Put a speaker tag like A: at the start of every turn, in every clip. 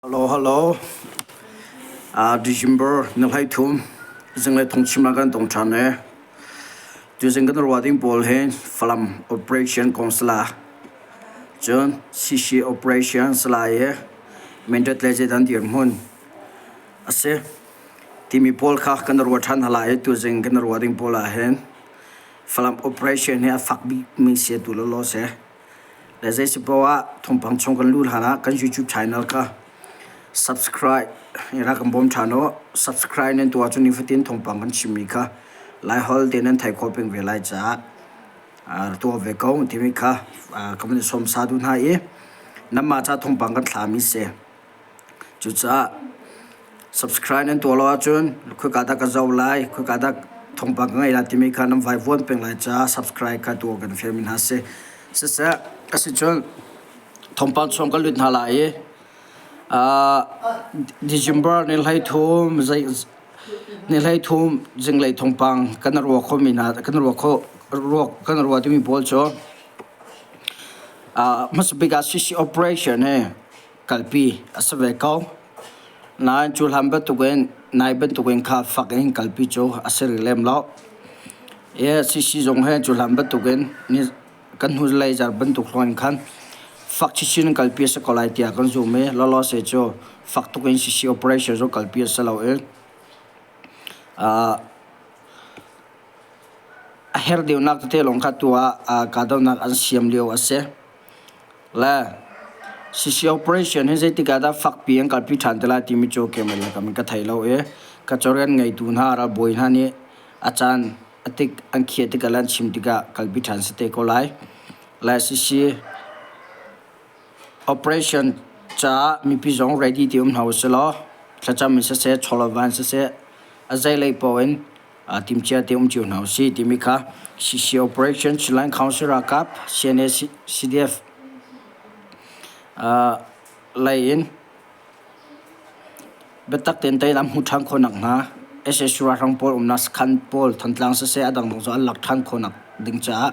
A: Hello, hello. December ni 13 zinglei thongchim ah kan tong ṭhan e. Tuzing kan ruah ding pawl hi Falam Operation kong sala cun CC Operation sala i Mindat le zeidan dirhmun a si timi pawl kha kan ruah ṭhan hna lai i tuzing kan ruah ding pawl ah hin Falam Operation hi a fak bikmi si tu lawlaw si. Le zei si paoh ah thawngpang chung kan luh hlan ah kan YouTube channel kha subscribe rak kan bawm ṭhan u. Subscribe nan tuah ahcun nifatin thawngpang kan chimmi kha Laiholh tein nan theih khawh peng ve lai caah tuah ve ko timi kha ka van i sawm sa duh hna i nanmah ca thawngpang kan thlami si. Cucaah subscribe nan tuah lo ahcun khoika dah ka zoh lai, khoika dah thawngpang ka ngeih lai timi kha nan vaivuan peng lai caah subscribe kha tuah kan fialmi hna si. Siseh, asicun thawngpang chung kan lut hna lai i December ni 13 ni 13 zinglei thawngpang kan ruah khomi hna kan ruah kho kan ruah timi pawl cu hmasa bik ah CC operation hi kalpi a si ve ko. Nain cu hlan bantukin nai bantukin kha fak in kalpi cu a si rih lem lo. I CC zong he cu hlan bantukin ni kan hnulei zar bantuk hrawng in khan fak chinchin in kalpi a si ko lai tiah kan zum i lawlawse cu fak tuk in CC operation zong kalpi a si lo i a herh deuhnak tete lawng kha tu ah kahdohnak an siam lio a si. Le CC operation hi zeitik ah dah fakpi an kalpi ṭhan te lai timi cu keimah le kam in ka thei lo i ka cawrian ngeitu hna ralbawi hna nih a caan a tik an khiah tikah le an chim tikah kalpi ṭhan si te ko lai. Le CC operation caah mipi zong ready ti um hna usih law thlacam in siseh, chawlawva in siseh a zeilei paoh in timhcia te um cio hna usih timi kha CC Operation Chinland Council ralkap CNA CDF lei in biatak tein tei an hmuh ṭhan khawh nakhnga SSU ralhrang pawl umnak sakhan pawl Thantlang siseh a dangdang zong an lak ṭhan khawh nak ding caah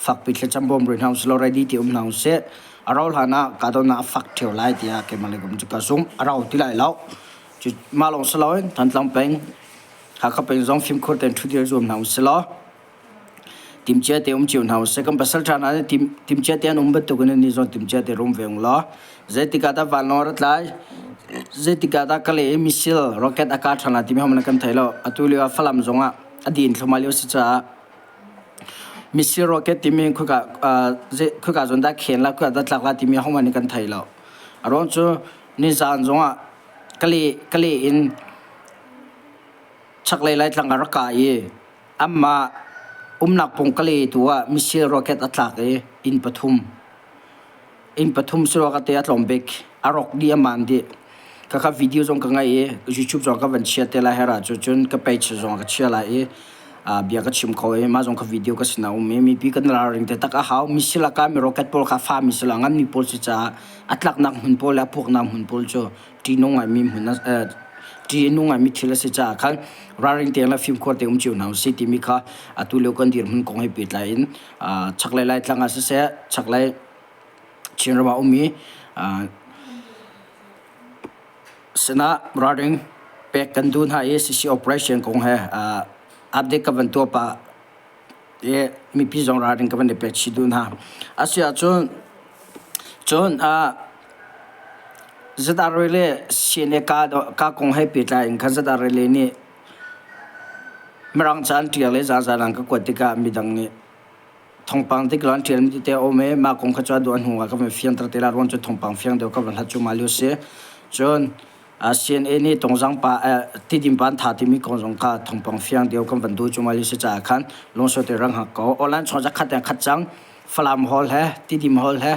A: fakpi thlacam bawm rih hna usih law ready ti um hna usih. A rauh hlan ah kahdohnak a fak ṭheo lai tiah keimah lei kum cu ka zumh. A rau ti lai lo. Cu mah lawng si loin Thantlang peng Hakha peng zong fimkhur tein ṭhudir zuam hna usih law timhcia te um cio hna usih. Kan pasal ṭha hna nih timhcia te an um bantuk in ni zong timhcia te rum ve ung law zeitik ah dah vanlawng a rat lai, zeitik ah dah Kalay i missile rocket a kah ṭhan lai timi hohmanh kan thei lo. Atu lio ah Falam zong ah a din thluahmah lio si caah missile rocket timi khoika khoika zawn dah khen la, khoika dah tlak la timi hohmanh nih kan thei lo. A ruang cu nizaan zong ah Kalay Kalay in Chaklei Laitlang ah rak kah i anmah umnak pung Kalay tu ah missile rocket a tlak i inn pathum inn pathum saruak ate a tlawm bik. A rawk dih a maan dih. Khakha video zong ka ngei i YouTube zong ka van chia te lai hera cu cun ka page zong ka chia lai i bia ka chim kho i mah zong kha video ka sinah um i mipi kan ralring te tak a hau. Missile a kami rocket pawl kha fa missile a nganmi pawl si caah a tlaknak hmun pawl le a puaknak hmun pawl cu ṭihnung ngaimi hmun ṭih a nung ngaimi thil a si caah khan ralring tein le fimkhur tein um cio hna usih timi kha atu lio kan dirhmun kong he pehtlai in chaklei Laitlang ah siseh chaklei Chinram ah ummi sinah ralring pek kan duh hna i CC operation kong he update ka van tuah pah i mipi zong ralring ka van i pek chih duh hna. Asi ahcun cun ZRA le CNA ka kong he pehtlai in khan ZRA le nih Mirang ca an ṭial i zaazaan an ka kuat tikah midang nih thawngpang dik lo an ṭialmi tete a um i mah kong kha cu a duh a hnu ah ka van fianter te lai ruang cu thawngpang fiang deuh ka van hlat cu mah lio si. Cun CNA nih Tongzang pa Tidim pa an tha timi kong zong kha thawngpang fiang deuh kan van duh cu mah lio si caah khan lungsau te rang hak ko. Online chung ah khat in khat cang. Falam Hall he Tidim Hall he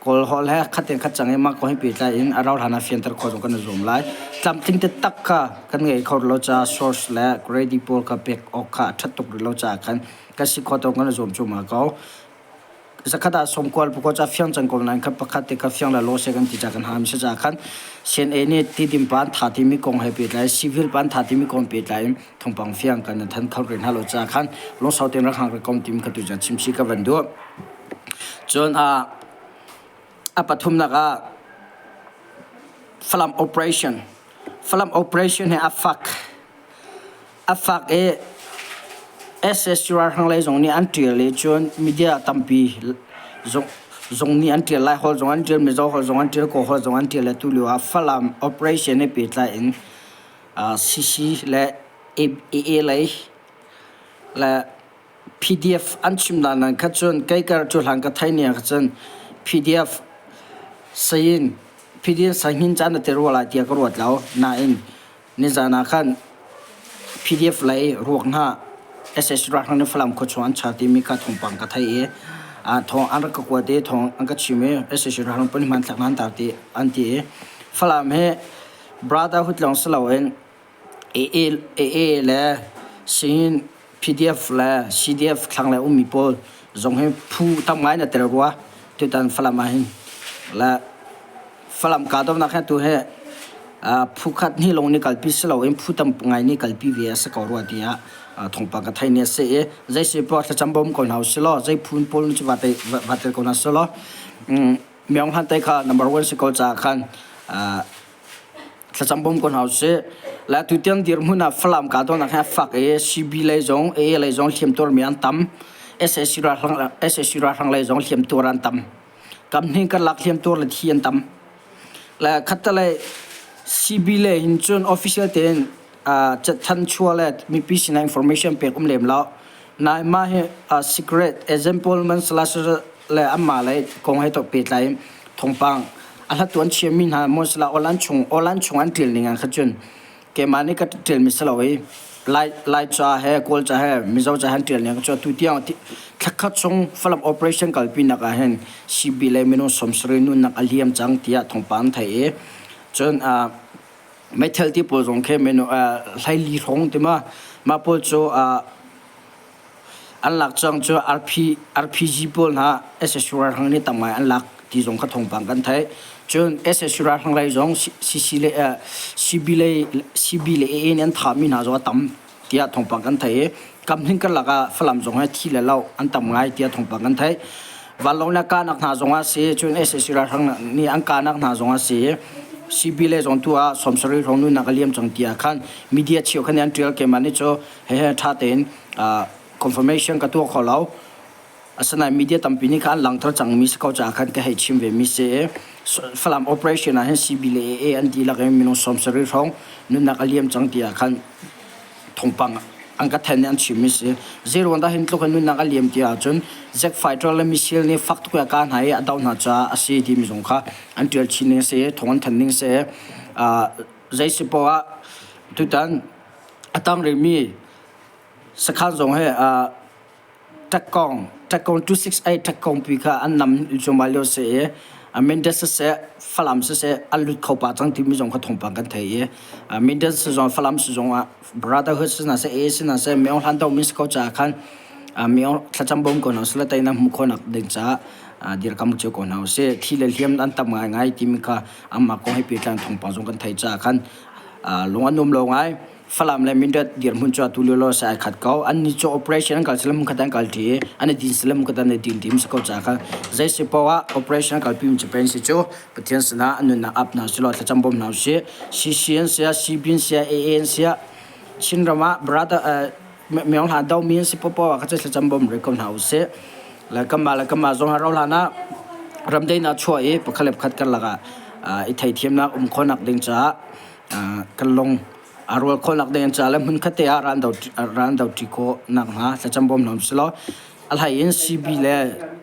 A: Kawl Hall he khat in khat cang i mah kong he pehtlai in a rauh hlan ah fianter khawh zong kan i zuam lai. Tlamtling taktak kha kan ngei kho rih lo caah source le ready pawl kha pek awk kha a ṭhat tuk rih lo caah khan kan si khawh tawk kan i zuam cuahmah ko. Zakhat ah sawmkual pakua ca fiang cang ko nain kha pakhat te kha fiang le law se kan ti ca kan ham si ca khan CNA nih tidim pa an tha timi kong he pehtlai civil pa an tha timi kong pehtlai in thawngpang fiang kan than kho rih hna lo ca khan lungsau tein rak hang rih kom tim kha tu ca chim si ka van duh. Cun a pathumnak ah. Falam operation. Falam operation hi a fak. A fak i SSC ralhrang lei zong nih an ṭial i cun media tampi zong nih an ṭial. Laiholh zong an ṭial, Mizo holh zong an ṭial, Kawlholh zong an ṭial. Atu lio ah Falam operation he pehtlai in CC le AA lei le PDF an chim dan ah khan cun kei ka cu hlan ka thei ni ah cun PDF sayin PDF sahnin caan a ti rua lai tiah ka ruat lo. Nain nizan ah khan PDF lei ruak hna SS ralhrang nih Falam khuachung an char timi kha thawngpang ka thei i thawng an rak ka kuat i thawng an ka chim i SS ralhrang pahnih hmanthlak hna an tar ti an ti i Falam hi Brotherhood lawng si loin AA le Sin PDF le CDF thlanglei ummi pawl zong hi phu tam ngai na tel rua tutan Falam ah hin le Falam kahdohnak hi tu hi phu khat hnih lawng nih kalpi si loin phu tam ngai nih kalpi ve a si ko rua tiah thawngpang ka theih ni a si i zei si poah thlacam bawm ko hna usih law zei phun pawl cu va tel ko hna sih law Myaung Han te kha number one si ko caah khan thlacam bawm ko hna usih. Le tutiang dirhmun ah Falam kahdohnak hi a fak i CB lei zong AA lei zong hliamtuarmi an tam. SAC ralhrang lei zong hliamtuar an tam. Kamhnih karlak hliamtuar le thi an tam. Le khattelei CB lei hin cun official tein cathanh chuah le mipi sinah information pek um lem lo. Nain mah hi secret example man slash le anmah lei kong he to pehtlai in thawngpang a hlattu an chiami hna Mosla awlan chung awlan chung an ṭial ning ah kha cun keimah nih ka ṭialmi si lo i Lai Laica he Kawl ca he Mizo ca he an ṭial ning cu atu tiang thlakhat chung Falam operation kalpi nak ah hin CB le minung 70 nunnak a liam cang tiah thawngpang an theih i cun meithal ti pawl zong khi minung 14 hrawng ti ma mah pawl cu An lak cang cu RPG pawl hna SSU ralhrang nih tam ngai an lak ti zong kha thawngpang kan theih. Cun SSU ralhrang lei zong CC le CB le CB le AA nih an thahmi hna zong a tam tiah thawngpang kan theih i kamhning karlak ah Falam zong hi thi le lo an tam ngai tiah thawngpang kan theih. Vanlawng le kahnak hna zong ah si cun SSU ralhrang nih an kahnak hna zong ah si CB le zong tu ah 70 hrawng nunnak a liam cang tiah khan media cheu khan an ṭial keimah nih cu hehe ṭha tein confirmation ka tuah kho lo. Asinain media tampi nih khan an langhter cangmi si ko caah khan ka hei chim ve mi si i Falam operation ah hin CB le AA an dihlak in minung 70 hrawng nunnak a liam cang tiah khan thawngpang an ka then i an chim mi si. Zeiruang dah hin tluk in nunnak a liam ti ahcun Jet fighter le missile nih fak tuk in a kah hna i a doh hna caah a si timi zong kha an ṭial chin ning a si i thawng an thanh ning a si. Zei si poah ah tutan a tang rihmi sakhan zong hi Takkong Takkong 268 Takkong pi kha an nam cuahmah lio si i Mindat siseh Falam siseh an lut kho pah cang timi zong kha thawngpang kan thei i Mindat zong Falam zong ah Brotherhood si hna seh AA si hna seh Myo Hlan Do mi si ko caah khan Myo thlacam bawm ko hna usih teinak hmuh khawhnak ding caah dirkam cio ko hna usih. Thi le hliam an tam ngaingai timi kha anmah kong he pehtlai in thawngpang zong kan theih caah khan lung a nuam lo ngai. Falam le Mindat dirhmun cu atu lio lo sai khat ko. An ni cu operation an kal salam hmun khat an kal ṭi i an i din salam hmun khat an i din tim si ko caah khan zei si paoh ah operation an kalpi mi cu pen si cu Pathian sinah an nunnak ap hna sih law thlacam bawm hna usih. CC an si ah CB an si ah AA an si ah Chinram ah brother Myaung Hla do mi an si paohpaoh ah kha cu thlacam bawm rih ko hna usih. Le kanmah le kanmah zong ah rauh hlan ah ramdaihnak chuah i pakhat le pakhat karlak ah i theithiamnak um khawhnak ding caah kan lung a rual khawhnak ding caah le hmunkhat te ah ran do ṭi khawh nakhnga thlacam bawm hna usih law a hlei in CB le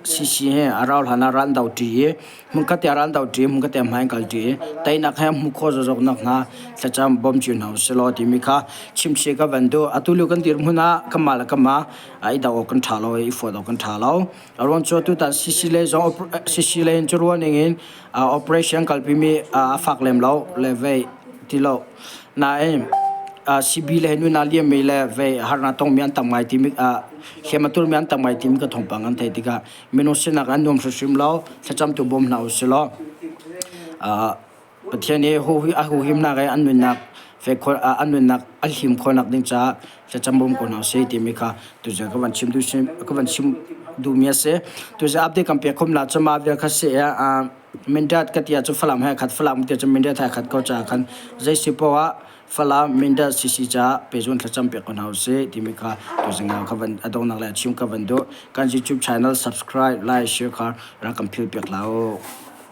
A: CC he a rau hlan ah ran do ṭi i hmunkhat te ah ran do ṭi hmunkhat te ah hmai kal ṭi i teinak he hmuh khawh zawzawk nakhnga thlacam bawm cio hna usih law timi kha chimchih ka van duh. Atu lio kan dirhmun ah kanmah le kanmah i do awk kan ṭha lo i i fuat awk kan ṭha lo. A ruang cu tutan CC lei zong CC lei in cu ruah ning in operation kalpimi a fak lem lo le vei ti lo. Nain CB le nu na liammi le vei harnak tongmi an tam ngai timi hliam a turmi an tam ngai timi ka thawngpang an theih tikah minung sinak an nuam hrimhrim lo. Thlacam tu bawm hna usih law Pathian i a huhimnak i an nunnak fek an nunnak a him khawhnak ding caah thlacam bawm ko hna usih timi kha tuzing ka van chim ka van chim duhmi a si. Tuzing update kan pek khom la cu mah vial kha si. Mindat ka ti ahcun Falam he khat, Falam ti ahcun Mindat he khat ko caah khan zei si poah ah Falam Mindat CC caah pehzun thlacam piak ko hna usih timi kha tuzing ah ka van a donghnak le a chim ka van duh. Kan YouTube channel subscribe, like, share kha rak kan phil piak hlah u.